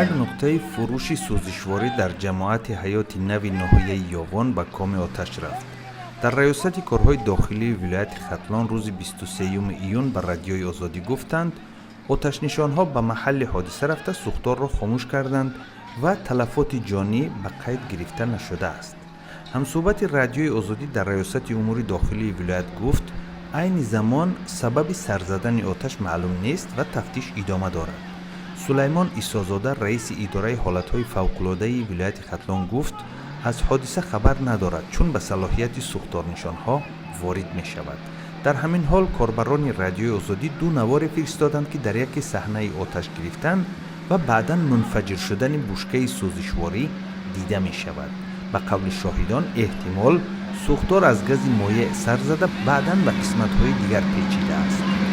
Як нуқтаи фурӯши сӯзишворӣ дар ҷамоати Ҳаёти Нави ноҳияи Ёвон ба коми оташ рафт. Дар Раёсати корҳои дохилии вилояти Хатлон рӯзи 23 июн ба Радиои Озодӣ гуфтанд, оташнишонҳо ба маҳалли ҳодиса рафта, сӯхторро хомӯш карданд ва талафоти ҷонӣ ба қайд гирифта нашудааст. Ҳамсӯҳбати Радиои Озодӣ дар Раёсати умури дохилии вилоят гуфт, айни замон сабаби сар задани оташ маълум нест ва тафтиш идома дорад. Сулаймон Исозода, раиси Идораи ҳолатҳои фавқулодаи вилояти Хатлон, гуфт, аз ҳодиса хабар надорад, чун ба салоҳияти сӯхторнишонҳо ворид мешавад. Дар ҳамин ҳол, корбарони Радиои Озодӣ ду наворе фиристоданд, ки дар яке саҳнаи оташ гирифтан ва баъдан мунфаҷир шудани бушкаи сӯзишворӣ дида мешавад. Ба қавли шоҳидон, эҳтимол, сӯхтор аз гази моеъ сар зада, баъдан ба қисматҳои дигар печидааст.